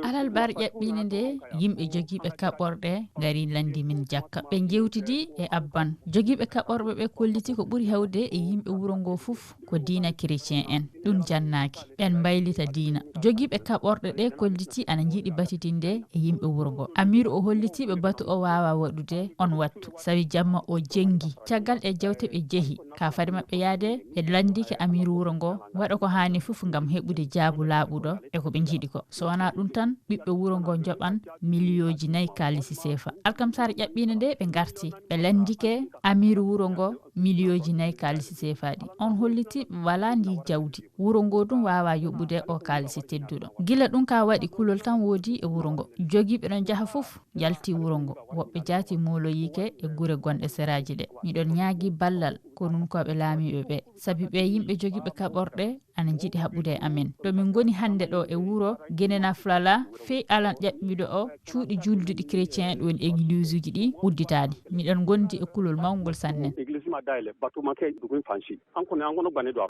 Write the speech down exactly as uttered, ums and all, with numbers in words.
Alarbar ƴaɓɓiinde nde, yimɓe jogiiɓe kaɓorɗe ngari lanndi min jakka. Ɓe njewtidi e Abban. Jogiiɓe kaɓorɓe ɓe kolliti ko ɓuri heewde e yimɓe wuro ngo fof ko diina chrétien en. Ɗum jannaaki. Ɓen mbaylita diina. Jogiiɓe kaɓorɗe ɗe kolliti ana njiɗi batitinde e yimɓe wuro ngo. Amiiru o holliti ɓe batu o waawaa waɗude on wattu. Sabi jamma o jenngi. Caggal ɗe jewte ɓe jehi. Ka fade maɓɓe yahde, ɓe lanndike amiiru wuro ngo waɗa ko haani fof ngam heɓude jaabu laaɓuɗo e ko ɓe njiɗi ko. So wonaa ɗum tan, ɓiɓɓe wuro ngo njoɓan miliyooji nayi kaalisi seefa. Alkamsaare ƴaɓɓiinde nde ɓe ngarti, ɓe lanndike amiiru wuro ngo miliyooji nayi kaalisi seefaaɗi. On holliti ɓe walaa ndi jawdi. Wuro ngo ɗum waawaa yoɓude o kaalisi tedduɗo. Gila ɗum ka waɗi kulol tan woodi e wuro ngo. Jogiiɓe no njaha fof yalti wuro ngo. Woɓɓe jaati mooloyiike e gure gonɗe seraaji ɗe. Miɗon ñaagi ballal konunkooɓe laamiiɓe ɓe. Sabi ɓe yimɓe jogiiɓe kaɓorɗe ana njiɗi haɓude e amen. Ɗo min ngoni hannde ɗo e wuro Gene Naflala, fey alan ƴaɓɓiiɗo o cuuɗi juulduɗi chrétien, ɗum woni église uji ɗi udditaani. Miɗon ngondi e kulol mawngol sanne. Église ma dayile, batu ma ke dugun fanshi. An kone an gono bane do.